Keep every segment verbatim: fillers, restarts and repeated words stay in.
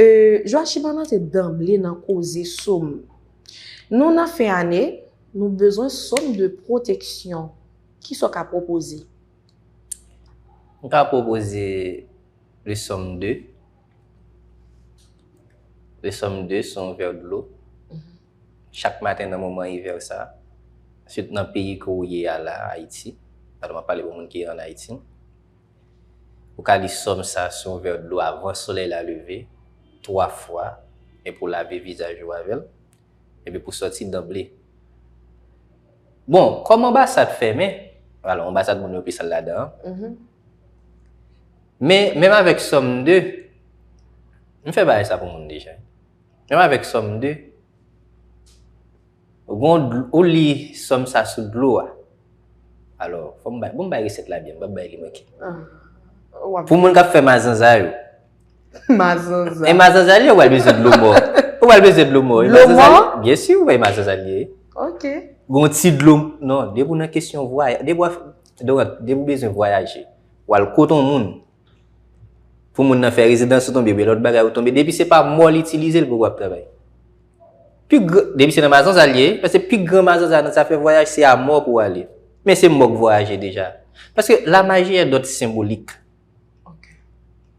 Euh, Joachim, ann antre danble nan koze sòm. Nou nan fen ane, nou bezwen sòm de pwoteksyon. Kisa w ka pwopoze? M ka pwopoze le sòm de. Le sòm de se yon vè dlo. Chak maten nan moman ivè sa, sitou nan peyi ke w ye a la, Ayiti, paske m ap pale pou moun ki ann Ayiti, ou ka li sòm sa sou yon vè dlo avan solèy la leve, twa fwa, epi w lave vizaj ou avè l, epi pou sòti danble. Bon, kòm anbasad fèmen, alò, anbasad moun yo pi sal ladan an. Men, menm avèk sòm de, m fè bagay sa pou moun deja. Menm avèk sòm de, ou gon dl- ou li sòm sa sou dlo a. Alò, fò m bay, bon, m bay resèt la byen, m p ap bay li manke. Pou moun k ap fè mazanza yo. Mazanza. E mazanza li, ou pral bezwen dlo mò. Ou pral bezwen dlo mò. E Dlo mazanza mò? Li, byen si, ou bay mazanza li. Ok. Gon ti dlo, non, depi w nan kesyon vwayaj, depi w ap- depi w bezwen vwayaje, w al kote yon moun, pou moun nan fè rezidans ou tonbe, oubyen lòt bagay ou tonbe, depi se pa mò li itilize l poko ap travay. Pi gran, depi se nan mazanza li ye, paske pi gran mazanza nan zafè vwayaj, se a mò pou w ale. Men se mò k vwayaje deja. Paske la magie est d'ordre symbolique.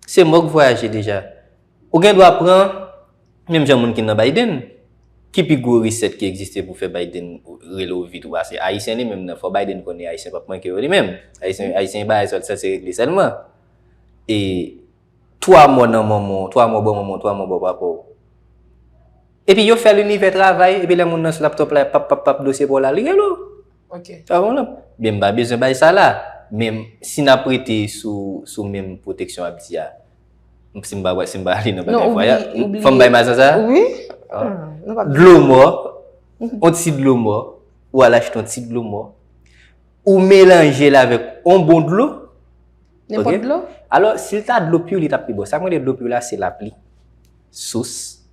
Se mò k vwayaje deja. Ou gen dwa pran, menm jan moun ki nan Biden, ki pi gwo resèt ki egziste pou fè Biden rele w vit ou pase Ayisyen li menm nan, fò Biden konnen Ayisyen p ap manke yo li menm. Ayisyen, Ayisyen bagay sa se regle sèlman. E twa mò nan manman w, twa mò bò manman w, twa mò bò papa w. Epi yo fè linivè travay, epi lè moun nan sou laptop la, pap, pap, pap, dosye pa w la, li rele w. Ok. Sa konprann? Byen, m pa bezwen bay sa la. Men si n ap rete sou, sou menm pwoteksyon ap di a, si m pa, si m pa ale nan bagay vwayaj, fò m bay mazanza? Wi. Dlo mò, yon ti dlo mò, ou al achte yon ti dlo mò, ou melanje l avèk yon bon dlo. Nenpòt dlo? Alò, si l ta dlo pi, li t ap pi bon. Sa k mande dlo pi la, se lapli. Sous,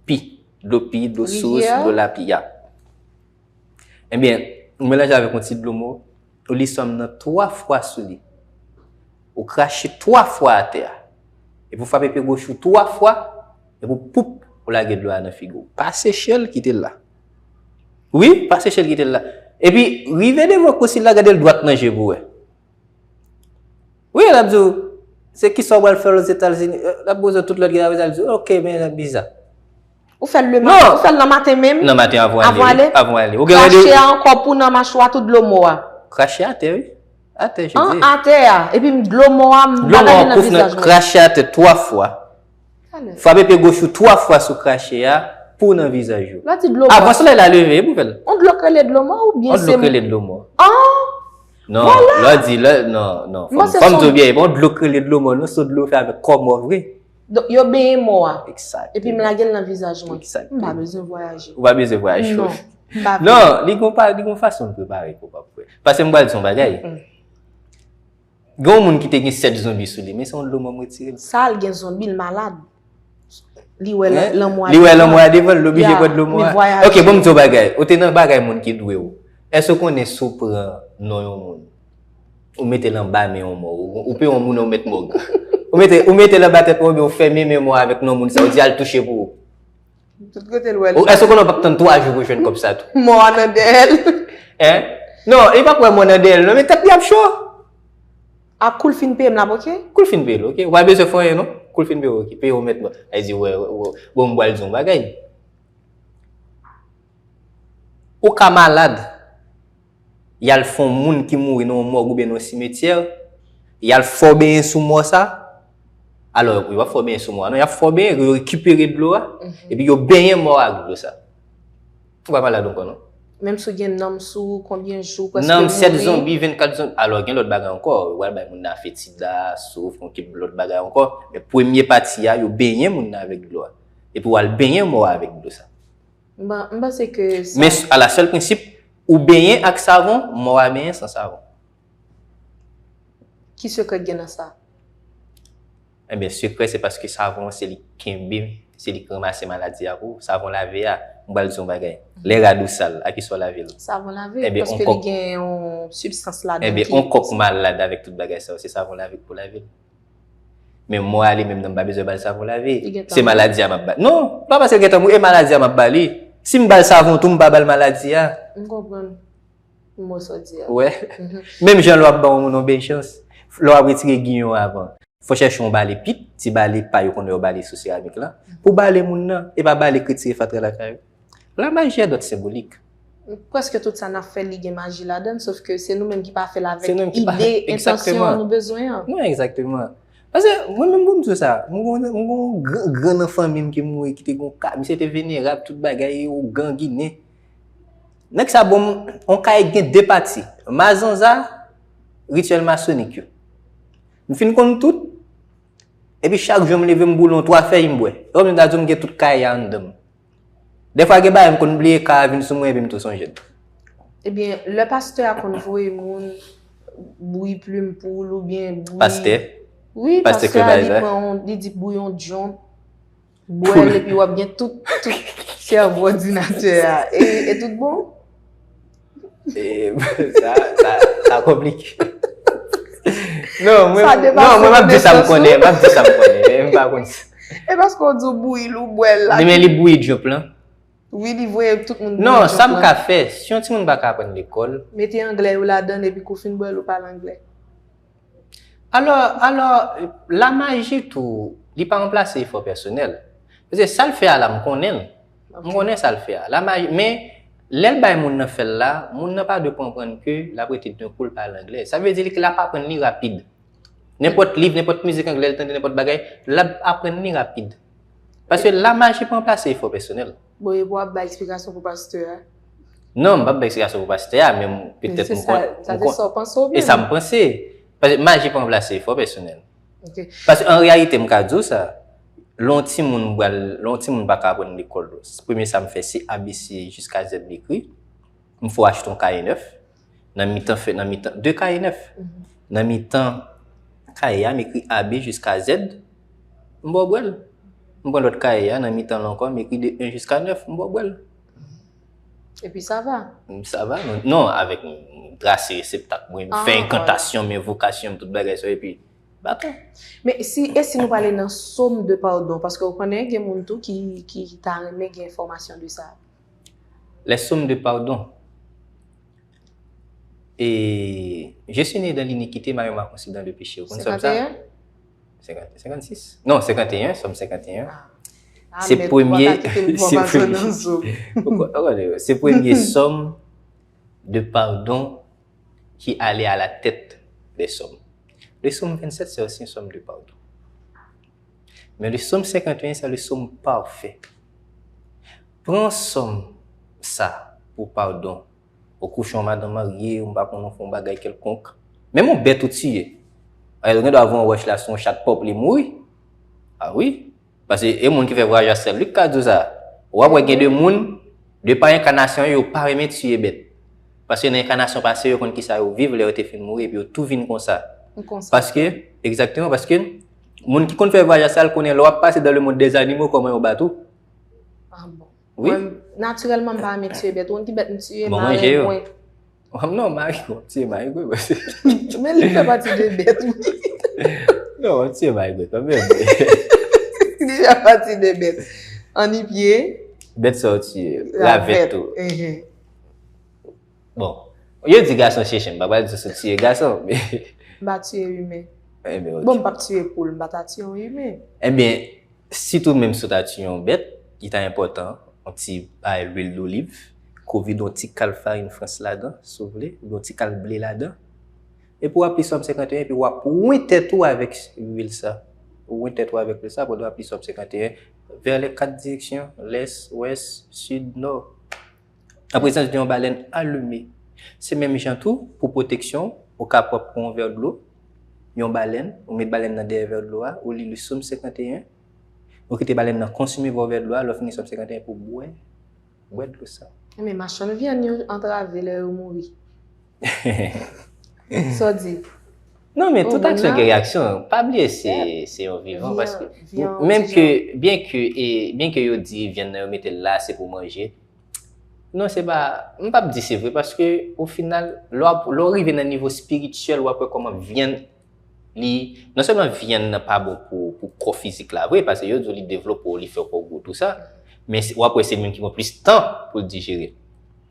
pi. Dlo pi, dlo sous, dlo lapli, ya. Ebyen, ou melanje avèk yon ti dlo mò, ou li sòm nan twa fwa sou li. Ou krache twa fwa atè a. Epi ou frape pye goch ou twa fwa, epi ou poup, ou lage dlo a nan figi w. Pa seche l, kite l la. Wi, pa seche l, kite l la. Epi, rive devan kousin la, gade l dwat nan je pou wè. Wi, l ap di w, se kisa w pral fè Ozetazini, l ap poze w tout lòt kesyon, apre sa l di w, ok, men sa bizarre. Ou fè l le maten, ou fè l nan maten menm? Nan maten avan ale. Avan ale. Ou gen Krache a ankò pou nan machwa tout dlo mò a. Krache atè, wi. Atè, je di. Atè a. Epi m dlo mò a, m bagay li nan vizaj mwen. Krache atè twa fwa. Frape pye goch ou twa fwa sou krache a pou nan vizaj ou. Lè di dlo mò. Avan solèy la leve, pou fè l. On dlo k rele dlo mò oubyen se. On dlo k rele dlo mò. Non, lè di, lè, non, non. Fò m di w byen, e pa on dlo k rele dlo mò, non, se on dlo yo fè avèk kò mò vre. Donk, yo benyen mò a. Exact. Epi m lage l nan vizaj mwen. Exact. M pa bezwen vwayaje. Ou pa bezwen vwayaje. Non. M pa vle. Non, li gon pa, li gon fason l prepare pou w pa pou wè. Paske m pral di w yon bagay. Gen yon moun ki te gen sèt zonbi sou li, men se yon dlo mò m retire l. Sa l gen zonbi, l malad. Li wè lanmò a. Li wè lanmò a devan l, l oblije pran dlo mò a. Ok, bon, m di w bagay. Ou te nan bagay moun ki dwe w. Èske w konnen si w pran non yon moun, ou mete l anba men yon mò, ou, ou peye yon moun, ou mèt mòg. Ou mete, ou mete l anba tèt mò, oubyen ou fèmen men mò a avèk non moun sa, ou di al touche pou ou. Tout kote l wè l. Èske w konnen w p ap tann twa jou pou w jwenn kòb sa tou? Mò a nan dèyè l. Hein? Non, li p ap wè mò nan dèyè l, non, men tèt li ap cho. A kou l fin peye m l ap ok? Kou l fin peye l, ok. Ou pa bezwen fè anyen, non. Kou l fin peye w, ok. Peye w mèt mò. Li di, wè, wè, bon, m pral di w yon bagay. Ou ka malad. Y al fè yon moun ki mouri nan yon mòg oubyen nan yon simetyè, y al fè w benyen sou mò sa. Alò, yo p ap fè w benyen sou mò a, non, y ap fè w benyen, yo rekipere dlo a, epi yo benyen mò a ak dlo sa. Ou pa malad ankò, non. Menm si w gen nanm sou ou, konbyen jou, prèske mouri. Nanm, sèt zonbi, vennkat zonbi. Alò, gen lòt bagay ankò. Yo pral bay moun nan fetida, souf, yon kip lòt bagay ankò. Men premye pati a, yo benyen moun nan avèk dlo a. Epi w al benyen mò a avèk dlo sa. M panse ke sa. Men a la sèl prensip, ou benyen ak savon, mò a benyen san savon. Ki sekrè k gen nan sa? Ebyen, sekrè se paske savon an se li k kenbe, se li k ranmase maladi a pou ou. Savon lave a, m pral di w yon bagay. Lè rad ou sal, a kisa w lave l? Savon lave, paske li gen yon sibstans ladan ki. Ebyen, yon kòk malad avèk tout bagay sa yo, se savon lave k pou lave l. Men mò a li menm nan, m pa bezwen ba l savon lave. Se maladi a m ap ba. Non, pa paske l gentan mouri, e maladi a m ap ba li. Si m ba l savon tou, m pa ba l maladi a. M konprann. M wè sa w di a. Ou wè? Menm jan lè w ap ba yon moun yon beny chans, lè w ap retire giyon avan, fò chèche yon bale pit, ti bale pa yo konnen yo bale sou seramik la, pou bale moun nan, e pa bale k retire fatra lakay ou. La magie a dòt senbolik. Prèske tout sa n ap fè, li gen maji ladan l, sof ke se nou menm ki pa fè l avèk ide, entansyon nou bezwen an. Non, egzakteman. Paske mwen menm pou m di w sa, mwen gon, mwen gon gran, gran nan fanmi m ki mouri, ki te gon ka, misye te venerab, tout bagay, ougan, ginen. Nèg sa bon, yon kay gen de pati. Mazanza, rityèl masonik yo. M fin konn tout, epi chak jou m leve m boule yon twa fèy m bwè. E kòm m ta di w m gen tout kay a anndan m. Dèfwa gen bagay m konn bliye ka a vin sou mwen epi m tou sonje l. Ebyen, lè pastè a konn voye moun bouyi plim poul oubyen bouyi. Pastè? Wi, pastè a li pran yon, li di bouyi yon djon, bwè l epi w ap gen tout, tout sèvo òdinatè a. E, e tout bon? E, sa, sa, sa konplike. Non, mwen, non, mwen m ap di sa m konnen, m ap di sa m konnen, men m pa konn sa. E paske w di w bouyi l, ou bwè l la. Men li bouyi djop lan. Wi, li voye tout moun. Non, sa m ka fè, si yon timoun pa ka aprann lekòl. Mete anglè yo ladan l epi kou fin bwè l ou pale anglè. Alò, alò, lamaji tou, li pa ranplase efò pèsonèl. Paske sa l fè a la, m konnen l. M konnen sa l fè a. Lamaji, men, lè l bay moun nan fè l la, moun nan pa dwe konprann ke l ap rete d'un coup l pale anglè. Sa vle di li ke l ap aprann li rapid. Nenpòt liv, nenpòt mizik anglè l tande, nenpòt bagay, l ap aprann li rapid. Paske lamaji pa ranplase efò pèsonèl. Bon, e pou w ap bay eksplikasyon pou pastè a? Non, m p ap bay eksplikasyon pou pastè a, men petèt m konn. Sa se sa w panse oubyen? E sa m panse. Paske maji pa ranplase efò pèsonèl. Paske an reyalite, m ka di w sa, lè yon timoun pral, lè yon timoun pa ka aprann lekòl, premye sa m fè, se A B C jiska Z m ekri. M fè w achte yon kaye nèf. Nan mitan fè, nan mitan, de kaye nèf. Nan mitan kaye a, m ekri A B jiska Z, m ba w bwè l. M pran lòt kaye a, nan mitan l ankò, m ekri de en jiska nèf, m ba w bwè l. Epi sa va? Sa va, non, non, avèk m trase reseptak mwen, m fè enkantasyon m, envokasyon m, tout bagay sa, epi baton. Men si, e si nou prale nan sòm de padon, paske w konnen gen moun tou ki, ki ta renmen gen enfòmasyon de sa. Les psaumes de pardon. Et je suis né dans l'iniquité, ma mère m'a conçu dans le péché. Ou konn sòm sa? Senkant e en? Senkant, senkant sis? Non, senkant e en, sòm senkant e en. Se premye, se premye, se premye sòm de pardon qui allait à la tête des psaumes. Le psaume vingt-sept, c'est aussi un psaume de pardon. Men le psaume cinquante et un, c'est le psaume parfait. Pran sòm sa pou padon. Ou kouche yon madanm marye, ou m pa konn, ou fè yon bagay kèlkonk. Menm yon bèt ou tiye. Ay, ou gen dwa voye yon wòch la sou yon chat pòp, li mouri. A wi. Paske e moun ki fè vwayaj astral, li k ka di w sa. W ap wè gen de moun, de pa enkanasyon yo, yo pa renmen tiye bèt. Paske nan enkanasyon pase, yo konn kisa yo viv lè yo te fin mouri, epi yo tou vin konsa. Konsa. Paske, egzakteman, paske moun ki konn fè vwayaj astral konnen lè w ap pase dans le monde des animaux, kòman yo bat ou. Ah bon. Wi. Mwen, natirèlman, m pa renmen tiye bèt. Ou konn ki bèt m tiye? Bon, manje yo. Marengwen. Non, marengwen, m tiye marengwen, paske. Men li fè pati de bèt, wi. Non, m tiye marengwen kanmenm. Li fè pati de bèt. Anni pye. Bèt sa w tiye. Ravèt tou. Bon, yo di gason se chen, m pa pral di w sou tiye gason, men. M pa tiye imen. Bon, m p ap tiye poul, m pa ta tiye yon imen. Ebyen, sitou menm si w ta tiye yon bèt, li ta enpòtan, yon ti bay lwil doliv, kou vide yon ti kal farin frans ladan, si w vle, oubyen yon ti kal ble ladan. Epi w ap li sòm senkant e en, epi w ap wen tèt ou avèk lwil sa. Ou wen tèt ou avèk lwil sa, pandan w ap li sòm senkant e en, vers les quatre directions, l'est, ouest, sud, nord. An prezans de yon balèn alime. Se menm jan tou, pou pwoteksyon, ou ka pran yon vè dlo, yon balèn, ou met balèn nan dèyè vè dlo a, ou li le psaume cinquante et un, ou kite balèn nan konsime vè dlo a, lè w fini psaume cinquante et un pou bwè, bwè dlo sa. Men machann vyann yo antrave lè yo mouri. Sa w di? Non, men tout aksyon gen reyaksyon. Pa bliye se, se yon vivan, paske menm ke, byen ke, e, byen ke yo di vyann nan yo mete l la, se pou manje, non, se pa, m p ap di se vre, paske o final, lè w ap, lè w rive nan nivo espirityèl, w ap wè kòman vyann Li, non sèlman vyann nan pa bon pou, pou kò fizik la vre, paske yo di w li devlope w, li fè kò w gwo, tou sa, men w ap wè se li menm ki pran plis tan pou l dijere.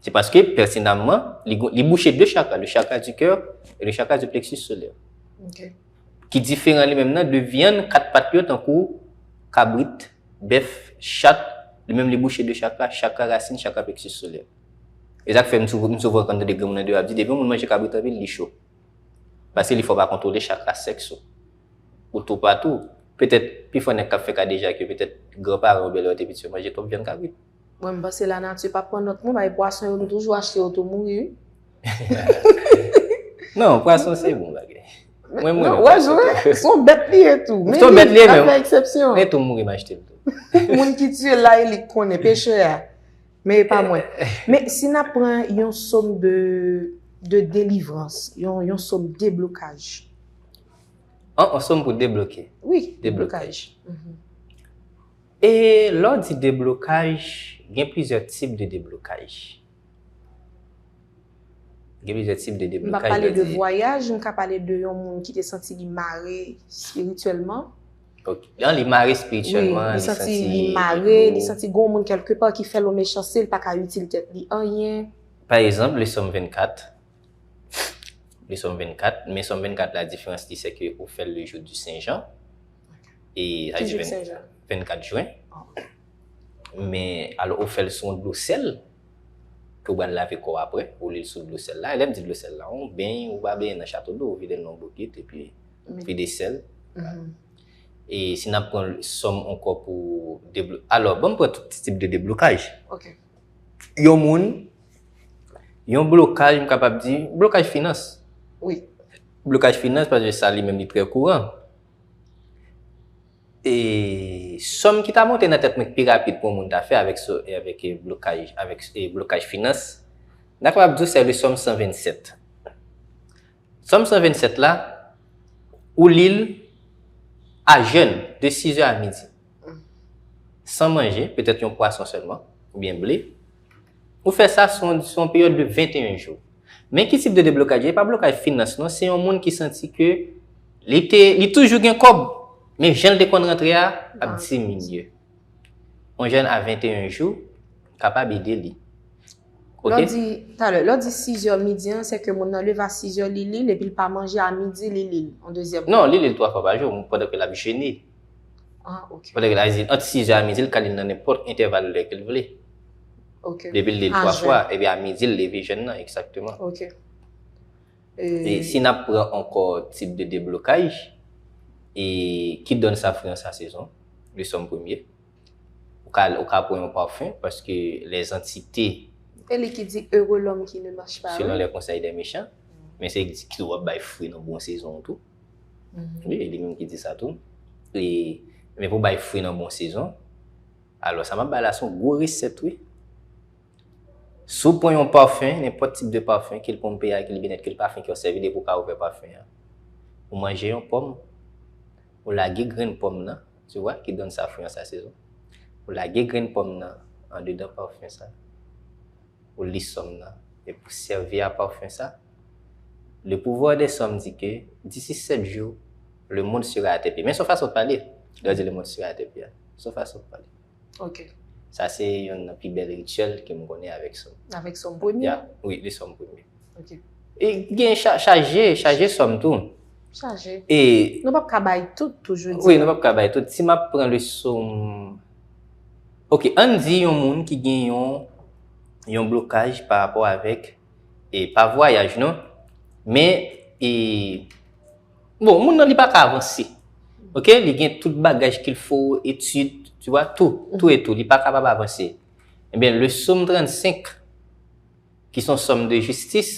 Se paske, pèsonèlman, li, li bouche de chakra, le chakra du cœur et le chakra du plexus solaire. Ki diferan li menm nan de vyann kat pat yo, tankou kabrit, bèf, chat, li menm li bouche de chakra, chakra rasin, chakra plexus solaire. E sa k fè m souvan, m souvan konn tande granmoun nan deyò ap di, depi yon moun manje kabrit anpil, li cho. Paske li fè w pa kontwole chakra sèks ou. Ou toupatou. Petèt, pifò nèg k ap fè kadejak yo, petèt granparan yo, bèlè yo te piti, yo manje twòp vyann kabrit. Mwen, m panse lanati pa pran nòt mwen, bay pwason yo, m toujou achte yo tou mouri, wi. Non, pwason se bon bagay. Mwen, mwen renmen pwason tou. Se yon bèt li ye tou. Se yon bèt li ye, men fè eksepsyon. Men tou mouri, m achte l tou. Moun ki tiye l la, e li k konnen, pechè a. Men e pa mwen. Men si n ap pran yon sòm de, de delivrans, yon, yon sòm deblokaj. An, yon sòm pou debloke. Wi, deblokaj. E lè w di deblokaj, gen plizyè tip de deblokaj. Gen plizyè tip de deblokaj. M pa pale de vwayaj, m ka pale de yon moun ki te santi li mare espirityèlman. Ok. Li mare espirityèlman, li santi li mare, li santi gon moun kèlkepa ki fè l yon mechanste, li pa ka itil tèt li anyen. Pa egzanp, le sòm vennkat. Le sòm vennkat, men sòm vennkat la, diferans li, se ke ou fè l le jour du Saint Jean. E sa vle di vennkat jwen. Men, alò, ou fè l sou yon dlo sèl, ke w pral lave kò w apre, ou li l sou dlo sèl la. E lè m di dlo sèl la, ou beny, ou pa benyen nan chato dlo, ou vide l nan yon bokit, epi vide sèl. E si n ap pran sòm ankò pou deblo-, alò, ban m pran tout tip de deblokaj. Yon moun, yon blokaj, m kapab di, blokaj finans. Wi. Blokaj finans, paske sa li menm li trè kouran. E sòm ki ta monte nan tèt mwen pi rapid pou yon moun ta fè avèk, avèk, e, blokaj, avèk, e, blokaj finans, n a kapab di w se le sòm san vennsèt. Sòm san vennsèt la, ou li l a jèn, de sizè a midi. San manje, petèt yon pwason sèlman, oubyen ble. Ou fè sa sou, sou yon peryòd de venteyen jou. Men ki tip de deblokaj? E pa blokaj finans non, se yon moun ki santi ke li te, li toujou gen kòb, men jan l te konn rantre a ap diminye. Yon jèn a venteyen jou kapab ede li. Lè w di, talè, lè w di sizè midi an, se ke moun nan leve a sizè, li li l, epi l pa manje a midi, li li l, yon dezyèm fwa. Non, li li l twa fwa pa jou, pandan ke l ap jene. Ah, ok. Pandan ke l ap jene, ant sizè a midi, l ka li l nan nenpòt entèval lè ke l vle. Ok. Depi l li l twa fwa, epi a midi, l leve jèn nan, egzakteman. Ok. E si n ap pran ankò tip de deblokaj, e ki donn sa fri an sa sezon, le sòm premye. Ou ka, ou ka pran yon pafen, paske les entités. E li ki di, heureux l'homme qui ne mâche pas. Selon les conseils des méchants. Men se ki di ki w ap bay fri nan bon sezon tou. Wi, e li menm ki di sa tou. E, men pou bay fri nan bon sezon, alò sa m ap bay la se yon gwo resèt, wi. Si w pran yon pafen, nenpòt tip de pafen, ke l Pompeya, ke l Bennett, ke l pafen ke w sèvi, depi w ka ouvè pafen an, ou manje yon pòm, ou lage grenn pòm nan, tu vois, ki donn sa fri an sa sezon. Ou lage grenn pòm nan andedan pafen sa. Ou li sòm nan. Epi ou sèvi a pafen sa. Le pouvoir des sommes dit que d'ici sept jours, le monde sera à tes pieds. Men se yon fason de pale. Lè w di le monde sera à tes pieds, se yon fason de pale. Ok. Sa se youn nan pi bèl rityèl ke m konnen avèk sòm. Avèk sòm premye? Ya, wi, li sòm premye. Ok. E gen cha-, chaje, chaje sòm tou. Chaje. E nou p ap ka bay tout, toujou di. Wi, nou p ap ka bay tout. Si m ap pran le sòm, ok, ann di yon moun ki gen yon, yon blokaj pa rapò avèk, e pa vwayaj, non. Men, e, bon, moun nan li pa ka avanse. Ok, li gen tout bagaj qu'il faut, etid, tu vois, tout, tout et tout, li pa kapab avanse. Ebyen, le sòm trannsenk, ki se yon sòm de jistis,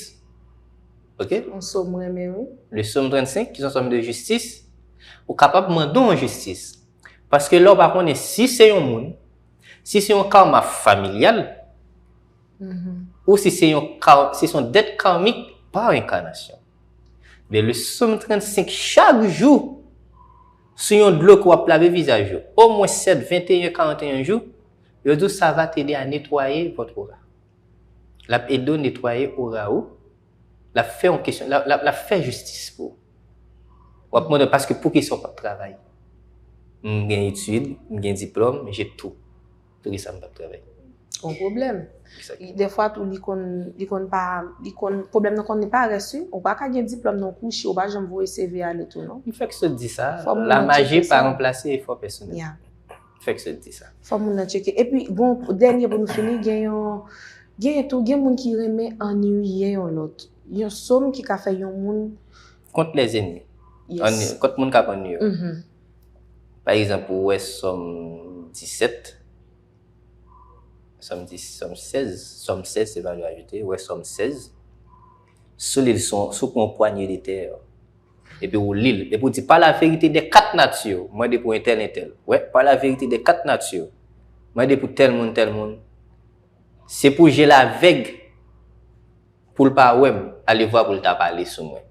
ok? Yon sòm mwen renmen, wi. Le sòm trannsenk, ki se yon sòm de jistis, ou kapab mande yon jistis. Paske lè w pa konnen si se yon moun, si se yon karma familyal, ou si se yon ka-, si se yon dèt karmik pa enkanasyon. Men le sòm trannsenk chak jou, sou yon dlo ke w ap lave vizaj ou, omwen sèt, venteyen, karanteyen jou, yo di w ça va t'aider à nettoyer votre aura. L ap ede w netwaye ora ou. L ap fè yon kesyon, l ap, l ap, l ap fè jistis pou ou. W ap mande, paske poukisa w p ap travay? M gen etid, m gen diplòm, j'ai tout. Poukisa m p ap travay? Yon pwoblèm. Dèfwa tou, li konn, li konn pa, li konn, pwoblèm nan konn li parès wi. Ou pa ka gen diplòm nan kouche, ou pa janm voye C V ale tou non. M fèk sot di sa, la magie pa ranplase efò pèsonèl. M fèk sot di sa. Fò moun nan tcheke. Epi, bon, dènye pou nou fini, gen yon, gen tou, gen moun ki renmen anniye yon lòt. Yon sòm ki ka fè yon moun. Contre les ennemis. Kont moun k ap anniye w. Pa egzanp, ou wè sòm disèt, sòm dis, sòm sèz, sòm sèz se valè ajoute, ou wè sòm sèz, sou li l, sou pran pwanye de tè, epi ou li l, epi ou di, par la vérité des quatre natures, mwen de pou entèl, entèl, wè, par la vérité des quatre natures, mwen de pou tèl moun, tèl moun, se pou je l avèg, pou l pa wè m, alevwa pou l ta pale sou mwen.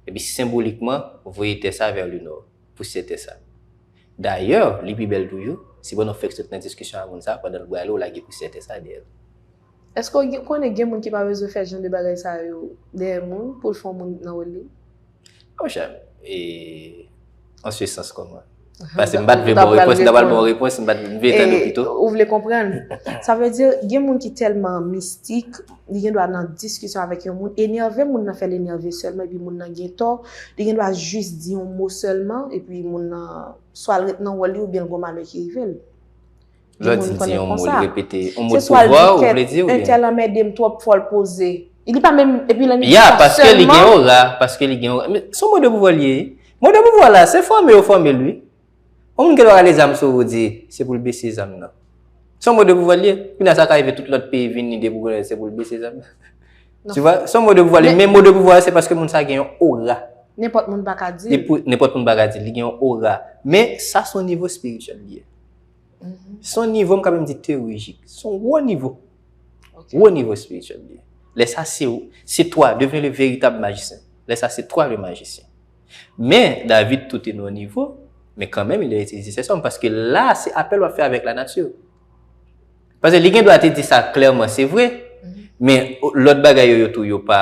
Epi senbolikman, voye tè sa vè le nò, pousyè tè sa. Dayè, li pi bèl toujou, si pandan w fèk sot nan diskisyon ak moun sa, pandan l prale, w lage pousyè tè sa dèyè l. Èske w konnen gen moun ki pa bezwen fè jan de bagay sa yo dèyè moun pou l fè yon moun nan wòl li? Monchè, e, an se sans kòman? Paske m pa t vle ba w repons, m ta pral ba w repons, m pa t vle tande w pito. Ou vle konprann? Sa vle di, gen moun ki tèlman mistik, li gen dwa nan diskisyon avèk yon moun, enève moun nan fè l enève sèlman, epi moun nan gen tò, li gen dwa jis di yon mo sèlman, epi moun nan swa l ret nan wòl li oubyen l gon malè ki rive l. Lè w di di yon mo, l repete yon mo de pouvwa, ou vle di, oubyen? Entèl anmède m twòp, fò l poze. Li pa menm, epi l annik di sa sèlman. Ya, paske li gen ora, paske li gen ora. Men, se yon mo de pouvwa l ye. Mo de pouvwa la, se fòme yo fòme l, wi. Yon moun gen dwa rale zam sou ou, di, se pou l bese zam nan. Se yon mo de pouvwa l ye. Kounye a sa ka rive tout lòt peyi vin, li de pou konnen se pou l bese zam nan. Tu vois, se yon mo de pouvwa l ye, men mo de pouvwa se paske moun sa gen yon ora. Nenpòt moun pa ka di l. Nenpòt moun pa ka di l, li gen yon ora. Men sa se yon nivo espirityèl li ye. Se yon nivo, m ka menm di teyorijik. Se yon wo nivo. Wo nivo espirityèl li ye. Lè sa se ou, c'est toi, deviens le véritable magicien. Lè sa se toi le magicien. Men, David tou te nan yon nivo, men kanmenm, il a utilisé ses armes, paske la, se apèl w ap fè avèk lanati. Paske li gen dwa te di sa klèman, se vre, men lòt bagay yo, yo tou, yo pa,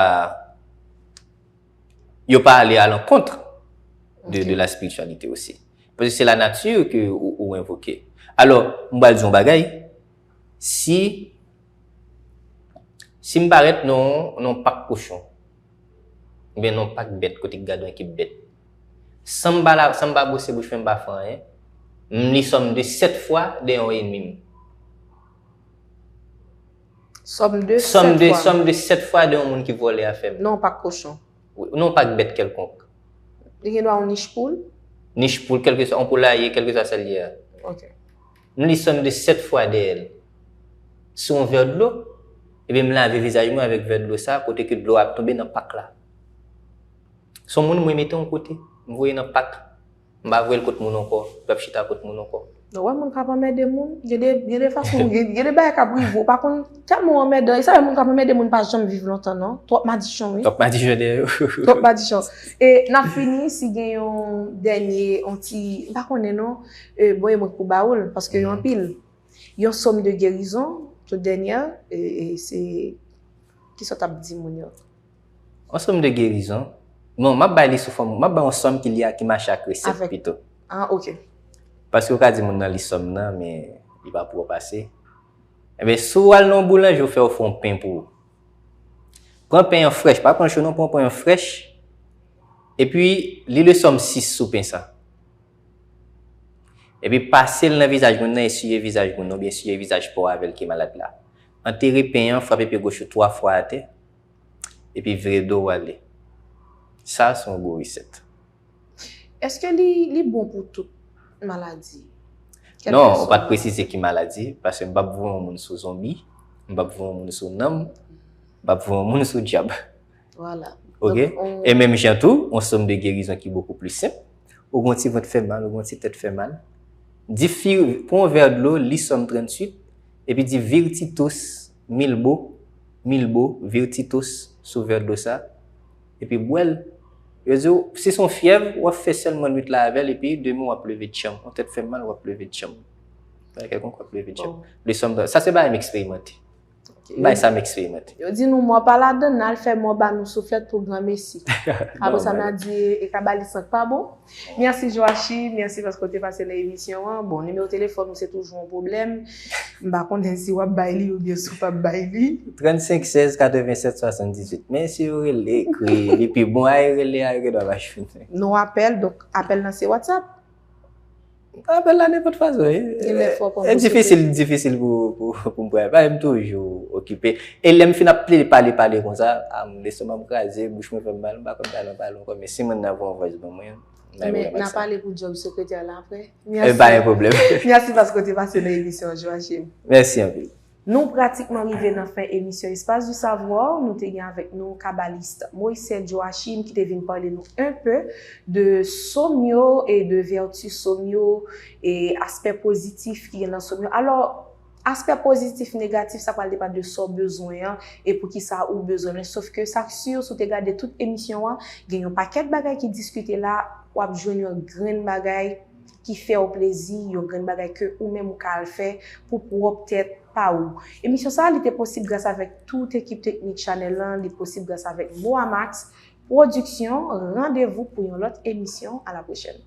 yo pa ale a lankont de, de la spiritualité aussi. Paske se lanati ke ou, ou envoke. Alò, m pral di yon bagay, si, si m parèt nan, nan pak kochon, oubyen nan pak bèt, kote k gadon ekip bèt, san m pa la, san m pa bwose bouch mwen, m pa fè anyen, m li sòm de sèt fwa dèyè yon ènmi m. Sòm de sèt fwa. Sòm de sèt fwa dèyè yon moun ki vòlè afè m. Nan yon pak kochon. Wi, nan yon pak bèt kèlkonk. Li gen dwa yon nich poul? Nich poul, kèlkeswa, yon poulaye, kèlkeswa sa l ye a. Ok. M li sòm de sèt fwa dèyè l. Sou yon vè dlo, epi m lave vizaj mwen avèk vè dlo sa, kote ke dlo a ap tonbe nan pak la. Se yon moun mwen mete yon kote, m voye nan pak. M pa voye l kot moun ankò, l p ap chita kot moun ankò. Ou wè moun k ap anmède moun, gen de, gen de fason, gen, gen de bagay k ap rive, ou pa konn tèlman w anmèdan, e sa fè moun k ap anmède moun pa janm viv lontan non, twòp madichon wi. Twòp madichon dèyè yo. Twòp madichon. E n ap fini, si gen yon dènye, yon ti, m pa konnen non, e, bon, e mwen k pou ba ou l, paske yo anpil. Yon sòm de gerizon, tout dènyè, e, e se, kisa w t ap di moun yo? Yon sòm de gerizon. Non, m ap bay li sou fòm, m ap bay yon sòm ki li a, ki mache ak resèt pito. Ah, ok. Paske ou ka di moun nan li sòm nan, men li pa pou ou pase. Enben, si w al nan yon boulanje, ou fè, ou fè yon pen pou ou. Pran pen an frèch, pa pran cho non, pran pen an frèch. Epi, li le sòm sis sou pen sa. Epi, pase l nan vizaj moun nan, esiye vizaj moun nan, oubyen esiye vizaj pa w avè l ki malad la. Antere pen an, frape pye goch ou twa fwa atè. Epi vire do w ale. Sa se yon gwo resèt. Èske li, li bon pou tout maladi? Non, ou pa t presize ki maladi, paske m p ap voye yon moun sou zonbi, m p ap voye yon moun sou nanm, m p ap voye yon moun sou dyab. Vwala. Ok? E menm jan tou, yon sòm de gerizon ki bokou pli senp, ou gen yon ti vant fè mal, ou gen yon ti tèt fè mal, di fi, pran yon vè dlo, li sòm tranntuit, epi di virtitus milbo, milbo, virtitus sou vè dlo sa, epi bwè l. Yo di w, si se yon fyèv, w ap fè sèlman nwit la avè l, epi demen w ap leve tchanm. Yon tèt fè mal, w ap leve tchanm. Bagay kèlkonk, w ap leve tchanm. Li sòm, sa se bagay m eksperimante. Bay sa m eksperimente. Yo di nou mò pa ladan, n al fè mò ba nou souflèt pou granmesi. Apre sa n a di e kabalis lan k pa bon. Mèsi Joachim, mèsi paske w te pase nan emisyon an. Bon, nimewo telefòn ou se toujou yon pwoblèm. M pa konnen si w ap bay li oubyen si w p ap bay li. Trannsenk sèz katrevennsèt swasanndizuit. Men si yo rele, ekri, li pi bon, ay rele, ay gen dwa pa jwenn. Nou apèl, donk apèl nan se WhatsApp. Apèl la nenpòt fason. Gen lè fò pran E difisil, difisil pou, pou, pou m pran. Paske m toujou okipe. E lè m fin ap pale, pale, pale konsa, ah, lestomak m kraze, bouch mwen fè m mal, m pa konn pale anpil ankò. Men si moun nan voye yon voice ban mwen, Men n a pale pou djòb sekretè la apre. E pa yon pwoblèm. Mèsi paske w te pase nan emisyon an, Joachim. Mèsi anpil. Nou pratikman rive nan fen emisyon Espace du Savoir. Nou te gen avèk nou kabalis Moissaint Joachim ki te vin pale nou un peu de sòm yo e de vèti sòm yo e aspè pozitif ki gen nan sòm yo. Alò, aspè pozitif, negatif, sa pral depann de sa w bezwen an e poukisa ou bezwen l. Sof ke sa k si, si w te gade tout emisyon an, gen yon pakèt bagay ki diskite la, w ap jwenn yon grenn bagay ki fè w plezi, yon grenn bagay ke ou menm ou ka al fè pou pwòp tèt pa ou. Emisyon sa a, li te posib gras avèk tout ekip teknik chanèl lan, li posib gras avèk Moamax Pwodiksyon. Randevou pou yon lòt emisyon. A la pwochèn.